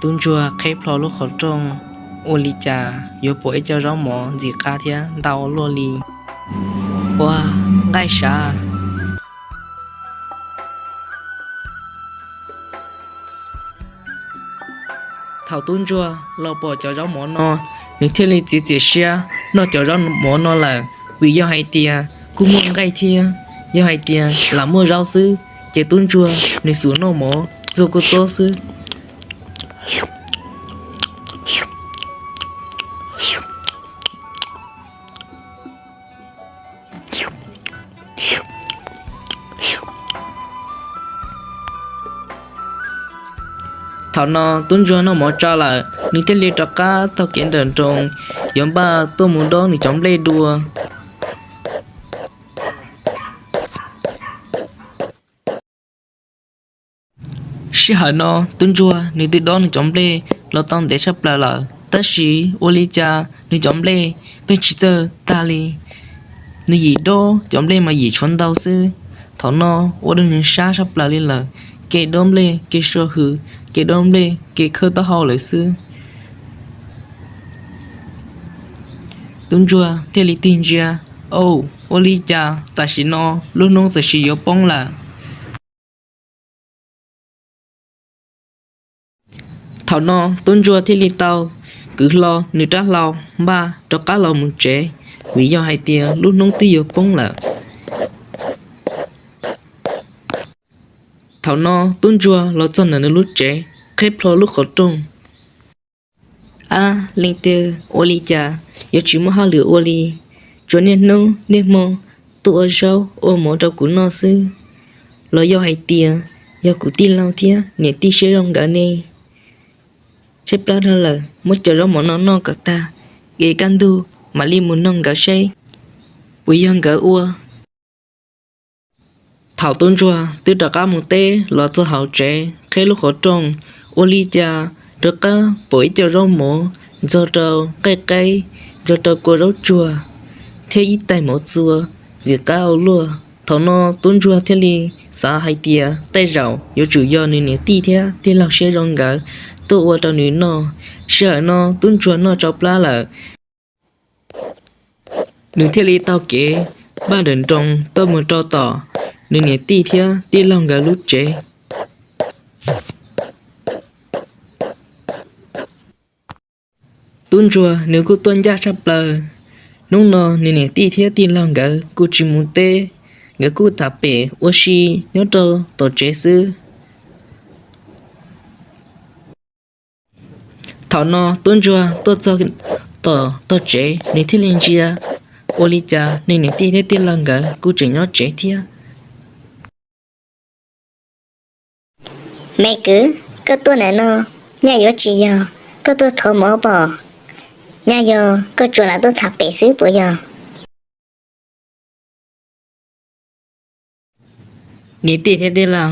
Tub ntsuag qheb plho lub qhov rooj, ua li cas yuav pom ib co zaub mov ntxim qab thiab ntau ua luaj li. Ua, nqaij sav. Thaum tub ntsuag los pom cov zaub mov no, nws thiaj li txiav txim siab noj cov zaub mov no lawm, vim yog hais tias kuj muaj nqaij thiab. Yog hais tias lam muaj zaub xwb ces tub ntsuag nws xum noj mov txog kuj txob xwb. Thaum no tub ntsuag noj mov tso lawm, nws thiaj li rov qab taug kev ntawm nroos, yuav npaj tuaj mus dob nws cov nplej dua. Sij hawm no tub ntsuag nws twb dob nws cov nplej los tau ntev tshaj plaws lawm, tab sis ua li cas nws cov nplej pheej tsis txawj tag li. Nws yim dob cov nplej mas yim tshuav ntau xwb. Thaum no ua rau nws sab tshaj plaws li lawm, kev dob nplej kev sua hws, kev dob nplej kev khawb taub hau lawm xwb. Tub ntsuag thiaj li tig ntsia, Au, ua li cas tam sim no lub hnub txawm sis yuav poob lawm? Thaum no tub ntsuag thiaj li tau kwv hlo nws rab hlau npaj rov qab los mus tsev, vim yog hais tias lub hnub twb yuav poob lawm. Thaum no tub ntsuag los txog ntawm nws lub tsev, qheb plho lub qhov rooj. Ab, leej twg ua li cas yuav tsis muaj hauj lwm ua li, tsuas niaj hnub niaj hmo tuaj ua zaub ua mov rau kuv noj xwb? Los yog hais tias yog kuv tij laug thiab niam tij siab zoo nkawd ne? Tshaib plab dhau lawm, muab cov zaub mov no noj kom tag, es kaj ntug mam li mus noog nkawd seb puas yog nkawd ua. Thaum tub ntsuag twb rov qab mus teb los txog hauv tsev, qheb lub qhov rooj, ua li cas rov qab pom ib co zaub mov ntxog rau nqaij qeb, ntxog rau kua zaub tsuag thiab ib tais mov txua ntxim qab ua luaj. Thaum no tub ntsuag thiaj li xav hais tias tej zaum yuav tsum yog nws niam tij thiab tij laug siab zoo nkawd tuaj ua rau nws noj. Sij hawm no tub ntsuag noj tsau plab lawm, nws thiaj li taug kev npaj nrawm nroos tuaj mus rau tom nws niam tij thiab tij laug nkawd lub tsev. Tub ntsuag nws kuj tuaj ncaj tshaj plaws. Hnub no nws niam tij thiab tij laug nkawd kuj tsis mus teb, nkawd kuj tham pem ua si nyob rau tom tsev xwb. Thaum no tub ntsuag tuaj txog tom tog tsev, nws thiaj li ntsia, ua li cas nws niam tij thiab tij laug nkawd kuj tseem nyob tsev thiab. Me kwv, koj tuaj ntawm no nyaj yuav tsis yog koj tuaj thov mov pom? Nyaj yog koj tsuas lam tuaj tham pem xwb puas yog? Niam tij thiab tij laug,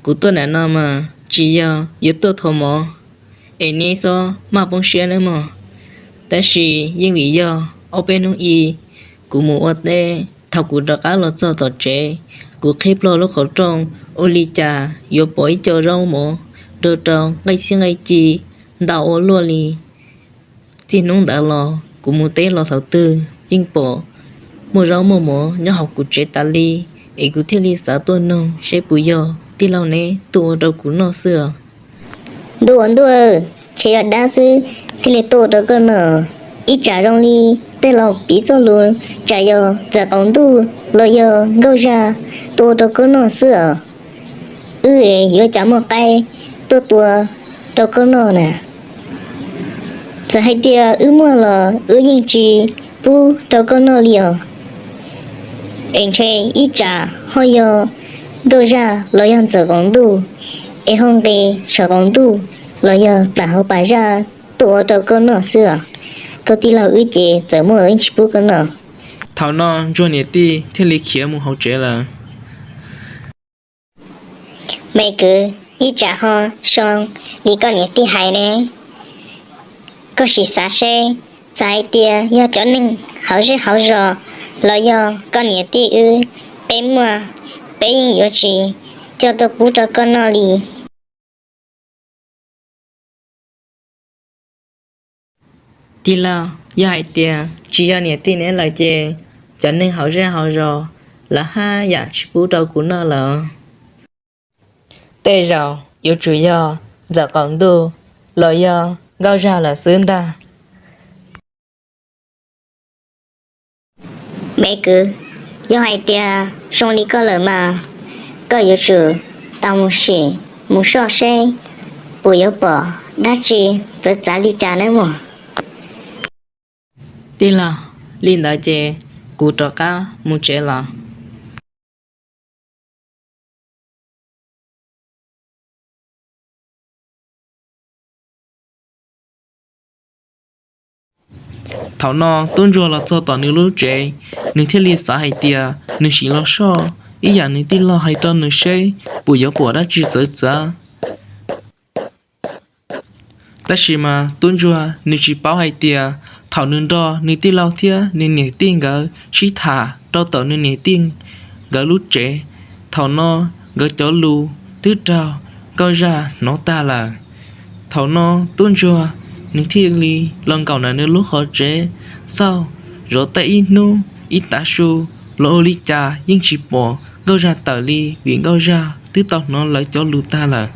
kuv tuaj ntawm no mas tsis yog yuav tuaj thov mov es neb txhob maj poob siab nawb mog. Tab sis yeej vim yog ob peb hnub i kuv mus ua teb, thaum kuv rov qab los txog tom tsev, kuv qhib plho lub qhov rooj, ua li cas yuav pom ib co zaub mov nrog rau nqaij txhiab nqaij ci ntau ua luaj li. Txij hnub ntawd los kuv mus teb los thaum twg yeej pom muaj zaub muaj mov nyob hauv kuv tsev tas li, es kuv thiaj li xav tuaj noog seb puas yog tij laug neb tuaj ua rau kuv noj xwb os. Ntuj ua ntuj, ntshe yog dab xwb thiaj li tuaj ua rau koj noj. Ib tsam zoo li tej laus piv txoj lus, tsam yog txawm qaum ntuj los yog nkauj zaj tuaj ua rau koj noj xwb os. Wb yuav cas muaj qaib tuaj tua rau koj noj na? Txawm hais tias wb muaj los wb yeej tsis pub rau koj noj li os. Es ntshe ib tsam ho yog nkauj zaj los yog ntxawm qaum ntuj, es ho nqis saum qaum ntuj los yog tawm hauv pas zaj tuaj ua rau koj noj xwb os. Koj tij laug wb ces txawm muaj los yeej tsis pub koj noj. Thaum no ntsuag niam tij thiaj li khiav mus hauv tsev lawm. Me kwv, ib tsam ho zoo li koj niam tij hais ne. Koj sim xav seb, txawm hais tias yog cov neeg hauv zej hauv zos los yog koj niam tij wb, peb muaj, peb yeej yuav tsis coj tuaj pub rau koj noj li. Tij laug, yog hais tias tsis yog niam tij neb lawm ces cov neeg hauv zej hauv zos lawv haj yam tsis pub rau kuv noj lawm. Tej zaum yuav tsum yog Ntxawm Qaum Ntuj los yog Nkauj Zaj lawm xwb ntag. Me kwv, yog hais tias zoo li koj lawm mas koj yuav tsum tau mus sim mus soj seb puas yuav pom dab tsi txawv txav li cas nawb mog. Tij laug, li ntawd ces kuv rov qab mus tsev los. Thaum no tub ntsuag los txog tom nws lub tsev, nws thiaj li xav hais tias nws sim los soj ib yam nws tij laug hais rau nws seb puas yuav pom dab tsi txawv txav. Tab sis mas tub ntsuag nws tsis paub hais tias thaum nws nrog nws tij laug thiab nws niam tij nkawd sib tham rau tom nws niam tij nkawd lub tsev, thaum no nkawd cov lus twb raug Nkauj Zaj hnov tag lawm. Thaum no tub ntsuag nws thiaj li los nkaum ntawm nws lub qhov tsev, xauj zov tau ib hnub ib tav su los ua li cas yeej tsis pom Nkauj Zaj tawm li, vim Nkauj Zaj twb tau hnov lawv cov lus tag lawm.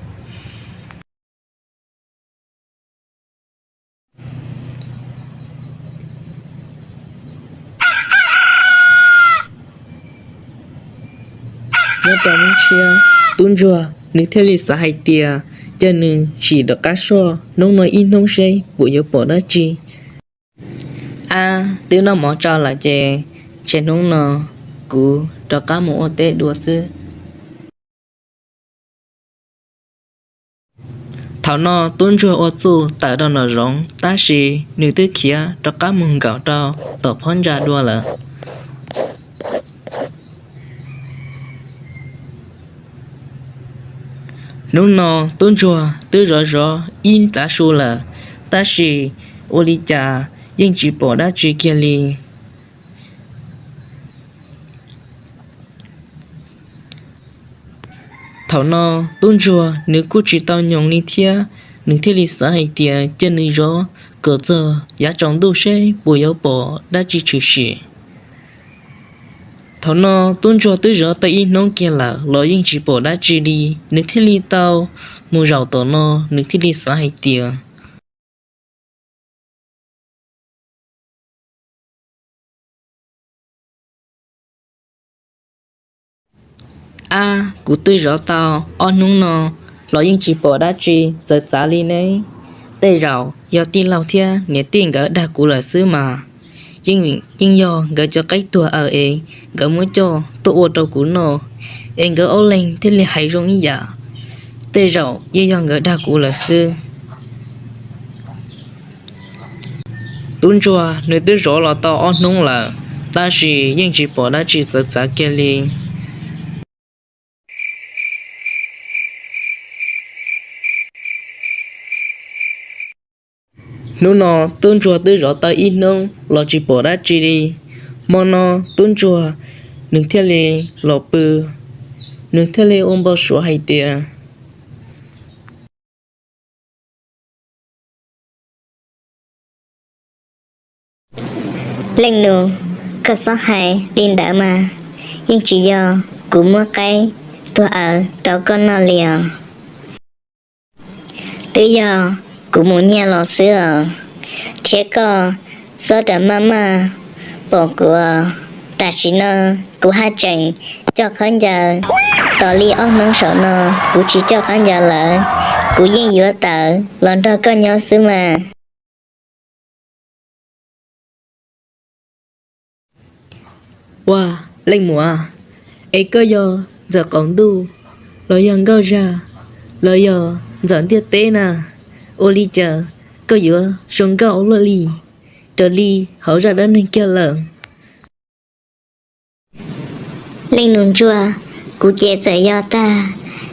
Nyob rau hnub tshiab, tub ntsuag nws thiaj li xav hais tias cia nws sim rov qab soj hnub no ib hnub seb puas yuav pom dab tsi. Ab, twb noj mov tso lawm ces tshe hnub no kuv rov qab mus ua teb dua xwb. Thaum no tub ntsuag ua txuj tawm rau nraum zoov, tab sis nws twb khiav rov qab mus nkaum rau tom phab ntsa dua lawm. Hnub no tub ntsuag twb zov zov ib tav su lawm, tab sis ua li cas yeej tsis pom dab tsi kiag li. Thaum no tub ntsuag nws kuj tsis tau nyoos li thiab, nws thiaj li xav hais tias cia nws zov kom txog yav tsaus ntuj seb puas yuav pom dab tsi tshwm sim. Thaum no tub ntsuag twb zov tau ib hnub kiag lawm los yeej tsis pom dab tsi li, nws thiaj li tau mus zaum tom no, nws thiaj li xav hais tias, Ab, kuv twb zov tau ob hnub no los yeej tsis pom dab tsi txawv txav li ne. Tej zaum yog tij laug thiab niam tij nkawd dag kuv lawm xwb mas. Yeej, yeej yog nkawd cov qaib tuag aw es nkawd muab coj tuaj ua rau kuv noj, es nkawd ob leeg thiaj li hais zoo ib yam. Tej zaum yeej yog nkawd dag kuv lawm xwb. Tub ntsuag nws twb zov los tau ob hnub lawm, tab sis yeej tsis pom dab tsi txawv txav kiag li. Hnub no tub ntsuag twb zov tau ib hnub los tsis pom dab tsi li. Hmo no tub ntsuag nws thiaj li los pw, nws thiaj li ua npau suav hais tias, Leej nus, koj txhob hais li ntawd mas, yeej tsis yog kuv muab qaib tuag aw rau koj noj li os. Twb yog kuv mus nyiag los xwb os, thiab koj txhob ras maj maj pom kuv. Tam sim no kuv haj tseem coj khaub ncaws, tos li ob hnub saum no kuv tsis coj khaub ncaws lawm, kuv yeej yuav tawm los nrog koj nyob xwb mas. Ua, leej muam, es koj yog Ntxawm Qaum Ntuj los yog Nkauj Zaj los yog Ntxawm Ntiaj Teb na? Ua li cas koj yuav zoo nkauj ua luaj li, raws li hauv zaj dab neeg kiag lawm? Leej nus ntsuag, kuv ces txawm yog tag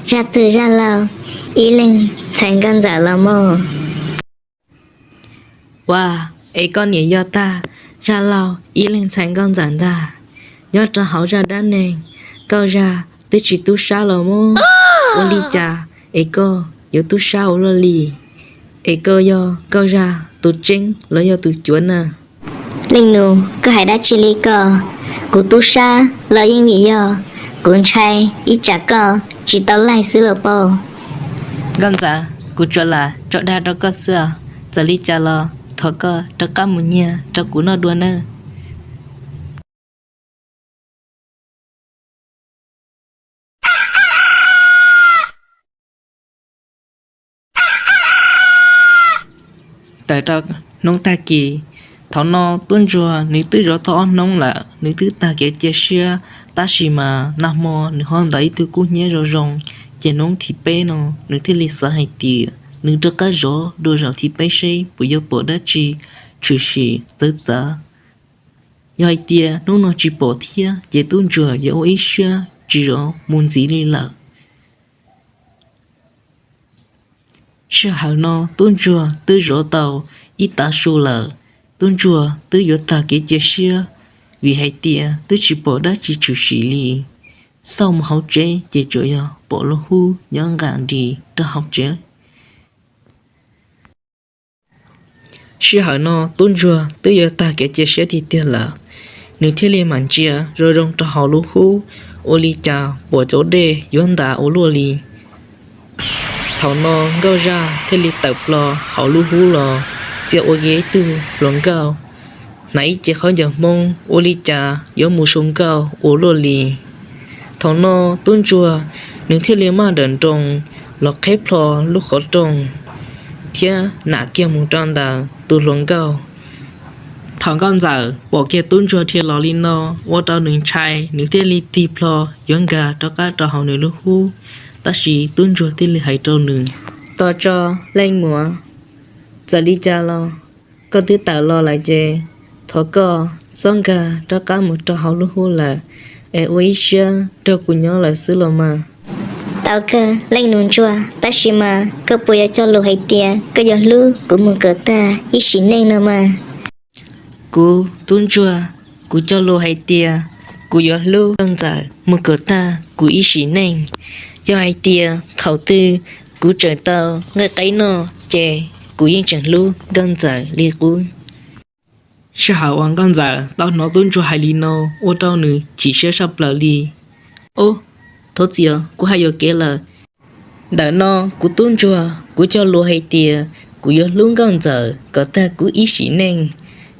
zaj txwg zaj laug ib leeg ntxhais nkauj ntxawm los mog. Ua, es koj niam yog tag zaj laug ib leeg ntxhais nkauj ntxawm ntag. Nyob rau hauv zaj dab neeg, Nkauj Zaj twb tsis tub sab los mog. Ua li cas es koj yuav tub sab ua luaj li? Es koj yog Nkauj Zaj tus tseeb los yog tus cuav na? Leej nus, koj hais dab tsi li ko? Kuv tub sab los yeej vim yog kuv ntshai ib tsam koj tsis tau laig xwb los pab. Nkauj Ntxawm, kuv tsuas lam tso dag rau koj xwb os. Txawm li cas los thov koj rov qab mus nyiag rau kuv noj dua nawb. Tawm rau hnub tag kis, thaum no tub ntsuag nws twb zov tau ob hnub lawm, nws twb tag kev cia siab, tab sis mas nag hmo nws ho ntawm ib tug kub hnyiab zoo zoo, ces hnub thib peb no nws thiaj li xav hais tias nws rov qab zov dua zaum thib peb seb puas yuav pom dab tsi tshwm sim txawv txav. Yog hais tias hnub no tsis pom thiab ces tub ntsuag yuav ua ib siab tsis zov mus ntxiv li lawm. Sij hawm no tub ntsuag twb zov tau ib tav su lawm, tub ntsuag twb yuav tag kev cia siab, vim hais tias twb tsis pom dab tsi tshwm sim li. Xauj mus hauv tsev ces tsuas yog pom lub hub nyob nqa nris rau hauv tsev. Sij hawm no tub ntsuag twb yuav tag kev cia siab tiag tiag lawm, nws thiaj li mam ntsia zoo zoo rau hauv lub hub, ua li cas pom cov dej yuav ntas ua luaj li. Thaum no nkauj zaj thiaj li tawm plho hauv lub hub los txia ua ke ib tug hluas nkauj, hnav ib ce khaub ncaws Hmoob ua li cas yuav mus su nkauj ua luaj li. Thaum no tub ntsuag nws thiaj li maj nrawm nroos los qheb plho lub qhov rooj thiab nam kiag mus rau ntawm tus hluas nkauj. Thaum nkauj ntxawm pom kiag tub ntsuag dhia los li no, ua rau nws ntshai, nws thiaj li tig plho yuav nkag rov qab rau hauv nws lub hub, tab sis tub ntsuag thiaj li hais rau nws, tos tso leej muam, txawm li cas los koj twb tawm los lawm ces thov koj txhob nkag rov qab mus rau hauv lub hub lawm, es ua ib siab nrog kuv nyob lawm xwb los mas. Tau kawg leej nus ntsuag, tab sis mas koj puas yuav cog lus hais tias koj yuav hlub kuv mus kom tag ib sim neej no mas? Kuv tub ntsuag, kuv cog lus hais tias kuv yuav hlub nkauj ntxawm mus kom tag kuv ib sim neej. Yog hais tias thaum twg kuv tseem tau nqaij qaib noj ces kuv yeej tseem hlub nkauj ntxawm li qub. Sij hawm uas nkauj ntxawm tau hnov tub ntsuag hais li no ua rau nws chim siab tshaj plaws li. Ob, thov txim, kuv hais yuam kev lawm. Ntawm no kuv tub ntsuag, kuv cog lus hais tias kuv yuav hlub nkauj ntxawm kom tag kuv ib sim neej.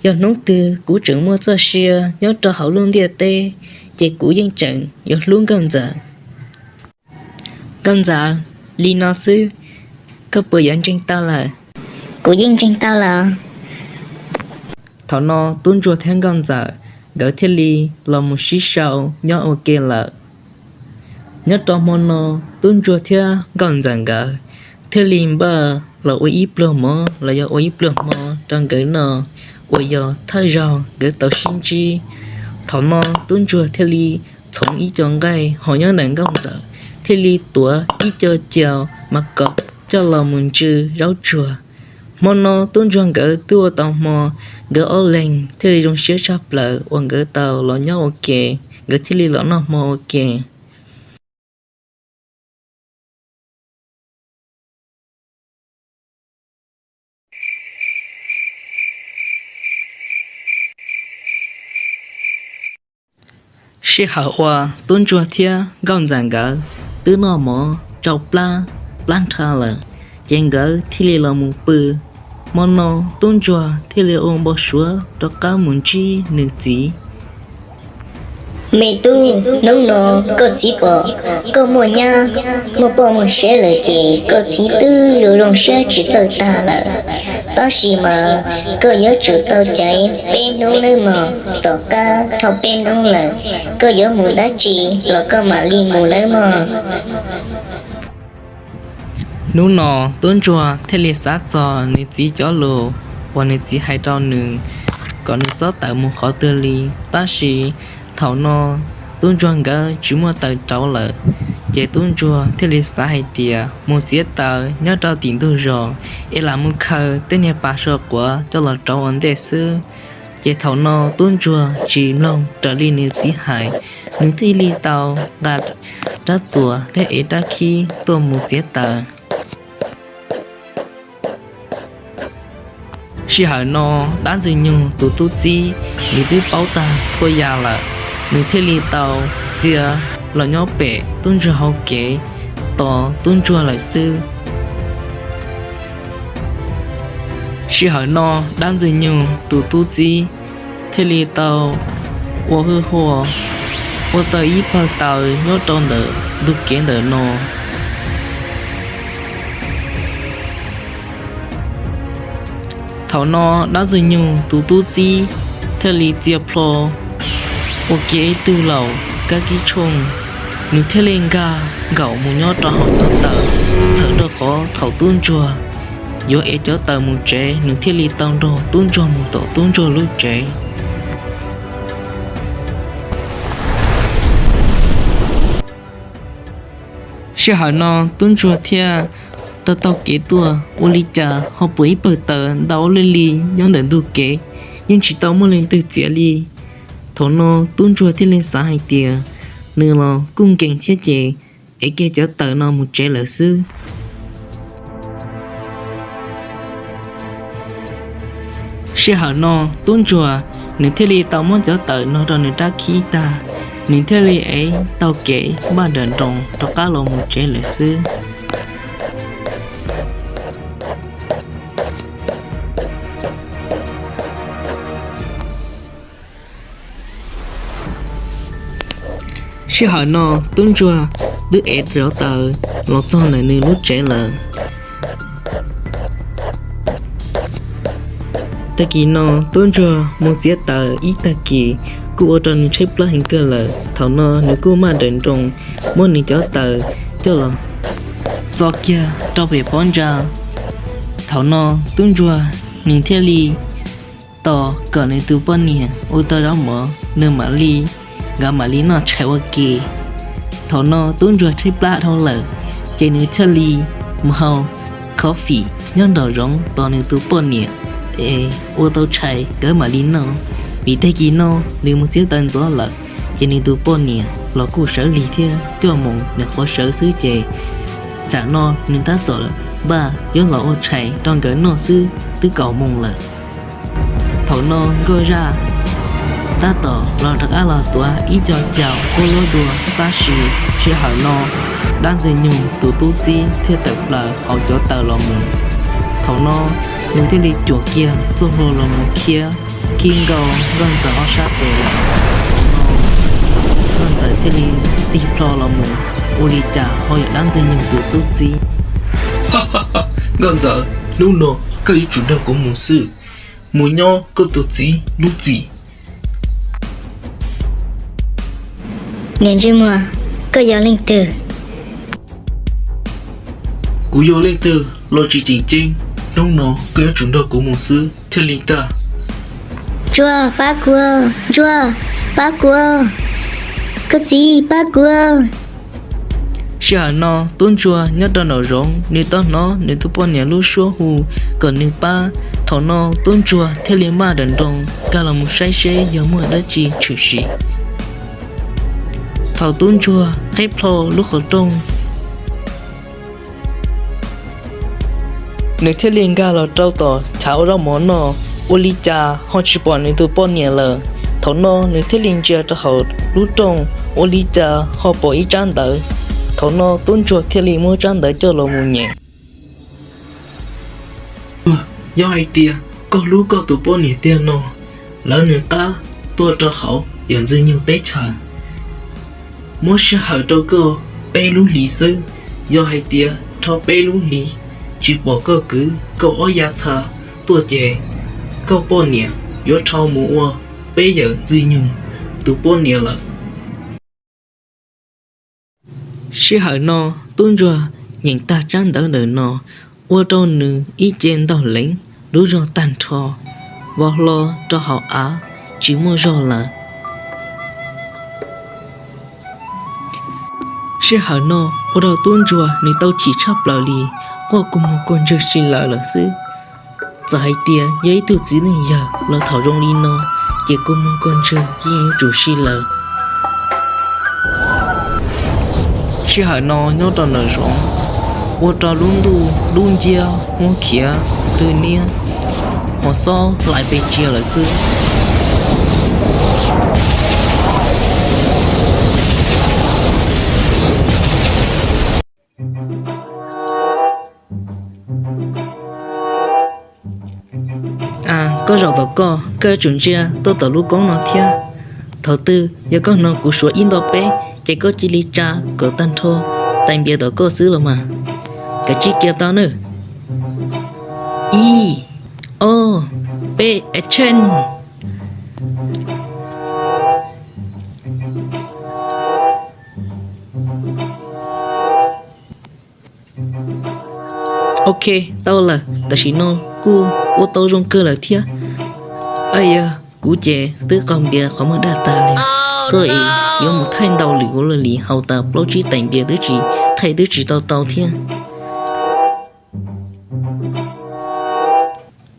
Yog hnub twg kuv tseem muaj txoj sia nyob rau hauv lub ntiaj teb, ces kuv yeej tseem yuav hlub nkauj ntxawm. Nkauj ntxawm, li no xwb, koj puas yuav ntseeg tau lawm? Kuv yeej ntseeg tau lawm. Thaum no tub ntsuag thiab nkauj ntxawm nkawd thiaj li los mus sib sau nyob ua ke lawm. Nyob rau hmo no, tub ntsuag thiab nkauj ntxawm nkawd thiaj li npaj los ua ib pluag mov los yog ua ib pluag hmo rau nkawd noj, uas yog thawj zaug nkawd tau sib ntsib. Thaum no tub ntsuag thiaj li txhoov ib co nqaij ho nyob ntawm nkauj ntxawm, thiaj li tuav ib co cau mas kom coj los mus ntsw zaub tsuag. Hmo no tub ntsuag nkawd twb ua tau hmo, nkawd ob leeg thiaj li zoo siab tshaj plaws uas nkawd tau los nyob ua ke, nkawd thiaj li los noj hmo ua ke. Sij hawm uas tub ntsuag thiab nkauj ntxawm nkawd twb noj mov tsau plab, plab nrha lawm, ces nkawd thiaj li los mus pw. Hmo no tub ntsuag thiaj li ua npau suav rov qab mus ntsib nws txiv. Me tub, hnub no koj txiv pom koj muaj nyab muaj poj muaj siab lawm ces koj txiv twb zoo zoo siab tsis txawj tag lawm. Tab sis mas koj yuav tsum tau caiv peb hnub nawb mog, tom qab dhau peb hnub lawm, koj yuav mus dab tsi los koj mam li mus nawb mog. Hnub no tub ntsuag thiaj li xav txog nws txiv cov lus uas nws txiv hais rau nws kom nws txhob tawm mus qhov twg li. Tab sis thaum no tub ntsuag nkawd tsis muaj taws rauv lawm, ces tub ntsuag thiaj li xav hais tias mus txiav taws nyob rau tim ntug zos es lam mus khaws tej niag pas so quav coj los rauv ua ntej xwb. Ces thaum no tub ntsuag tsis mloog raws li nws txiv hais, nws thiaj li tau nqa rab txuas thiab ev rab khib tuaj mus txiav taws. Sij hawm no dab ntxwg nyoog tus tub txib nws twb paub tag txhua yam lawm, nws thiaj li tau txia los nyob pem tub ntsuag hauv kev tos tub ntsuag lawm xwb. Sij hawm no dab ntxwg nyoog tus tub txib thiaj li tau ua hwj huam ua tau ib pawg taws nyob rau ntawm ntug kev ntawm no. Thaum no dab ntxwg nyoog tus tub txib thiaj li txia plho ua kiag ib tug laus kab kib tshooj, nws thiaj li nkag nkaum mus nyob rau hauv cov taws, txhawm rau qhov thaum tub ntsuag yuav ev cov taws mus tsev, nws thiaj li tau nrog tub ntsuag mus tom tub ntsuag lub tsev. Sij hawm no tub ntsuag thiaj tau taug kev tuaj, ua li cas ho pom ib pawg taws ntau li li nyob ntawm ntug kev, yeej tsis tau muaj leej twg txiav li. Thaum no tub ntsuag thiaj li xav hais tias nws los kuj nkees thiab ces ev kiag cov taws no mus tsev lawm xwb. Sij hawm no tub ntsuag nws thiaj li tau muab cov taws no rau nws rab khib tag, nws thiaj li ev taug kev npaj nrawm nroos rov qab los mus tsev lawm xwb. Sij hawm no tub ntsuag twb ev cov taws los txog ntawm nws lub tsev lawm. Tag kis no tub ntsuag mus txiav taws ib tag kis kuj ua rau nws tshaib plab heev kawg lawm. Thaum no nws kuj maj nrawm nroos muab nws cov taws coj los txo kiag rau pem pob ntsa. Thaum no tub ntsuag nws thiaj li tos kom nws tus poj niam ua tau zaub mov nws mam li, nkawd mam li noj tshais ua ke. Thaum no tub ntsuag tshaib plab dhau lawm, ces nws thiaj li mus haus coffee nyob nraum zoov tos nws tus poj niam es ua tau tshais nkawd mam li noj. Vim tag kis no nws mus txiav taws ntxov lawm, ces nws tus poj niam los kuj sawv lig thiab coj mus nws qhov sawv xwb ces tsam no nws tab tom npaj yuav los ua tshais rau nkawd noj xwb twb kaum moos lawm. Thaum no nkauj zaj tab tom los rov qab los tuav ib co cau kub lub dua txab si. Sij hawm no dab ntxwg nyoog tus tub txib thiaj tawm plaws hauv cov taws los mus. Thaum no nws thiaj li cuam kiag txoj hlua los mus khiab, khi nkaus nkauj ntxawm ob sab tes lawm. Nkauj ntxawm thiaj li tig plho los mus, ua li cas ho yog dab ntxwg nyoog tus tub txib. Nkauj ntxawm, hnub no koj yuav tsum nrog kuv mus xwb, mus nyob koj tus txiv lub txim. Niam ntsej muag, koj yog leej twg? Kuv yog leej twg los tsis tseem ceeb, hnub no koj yuav tsum nrog kuv mus xwb thiaj li tag. Ntsuag, pab kuv, Ntsuag, pab kuv, koj txiv, pab kuv. Sij hawm no tub ntsuag nyob rau nraum zoov, nws tau hnov nws tus poj niam lub suab hu kom nws pab. Thaum no tub ntsuag thiaj li maj nrawm nroos nkag los mus saib seb yog muaj dab tsi tshwm sim. Thaum tub ntsuag qhib plho lub qhov rooj, nws thiaj li nkag los rau tom chav ua zaub mov noj, ua li cas ho tsis pom nws tus poj niam lawm. Thaum no nws thiaj li ntsia rau hauv lub rooj, ua li cas ho pom ib tsab ntawv. Thaum no tub ntsuag thiaj li muab tsab ntawv coj los mus nyem. Yog hais tias koj hlub koj tus poj niam tiag no, lawv nws qab tuaj rau hauv yawm Ntxwg Nyoog teb chaws. Muab sij hawm rau koj peb lub hlis xwb. Yog hais tias dhau peb lub hlis tsis pom koj kwv koj ob yav txha tuaj ces koj poj niam yuav dhau mus ua peb yawm Ntxwg Nyoog tus poj niam lawm. Sij hawm no tub ntsuag nyeem tag tsab ntawv ntawm no, ua rau nws ib ce ntaug leev lub zog tag nrho, vau hlo rau hauv av tsis muaj zog lawm. Sij hawm no ua rau tub ntsuag nws tau chim tshaj plaws li, quaj kua muag kua ntswg si lawm lawm xwb. Txawm hais tias yog ib tug txiv neej yawg los thaum zoo li no, ces kua muag kua ntswg yeej yuav tsum si lawm. Sij hawm no nyob rau nraum zoov, ua rau lub ntuj dub nciab muab khiav twg niab. ho xob hlais pes tsawg lawm xwb. Koj zaum tom koj, koj yuav tsum ntsia tuaj tom lub koob no thiab. Thaum twg yog koj hnov kuv suav ib nto peb, ces koj cia li tsa kom tag nrho tais npias tom koj xwb los mas. Kav tsij kiag tau nawb. Ib, ob, peb, action. Ok, tau lawm, tam sim no kuj ua tau zoo kawg lawm thiab. Yog kuv ces twb qaug npias qhov muag daj tas li. Koj es yuav mus thaij ntau lwm ua luaj li, haus tas plaub tsib tais npias twb tsis thaij, twb tsis tau tau thiab.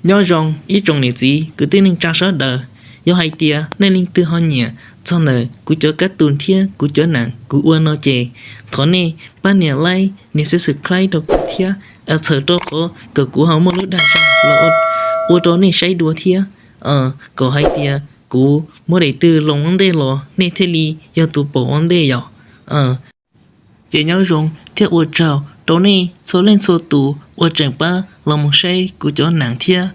Nyob zoo ib tsoom niam txiv kwv tij neej tsa sawv daws, yog hais tias nej leej twg ho nyiam txog ntawm kuv cov kab tus thiab kuv cov nam kuv ua no ces thov nej pab nias like, nias subscribe rau kuv thiab, txhawm rau qhov kom kuv ho muaj lub dag zog los ua rau nej saib dua thiab, kom hais tias kuv muab daim twg los ua ntej los nej thiaj li yog tus pom ua ntej yom. Ces nyob zoo thiab ua tsaug rau nej txhua leej txhua tus uas tseem pab los mus saib kuv cov nam thiab.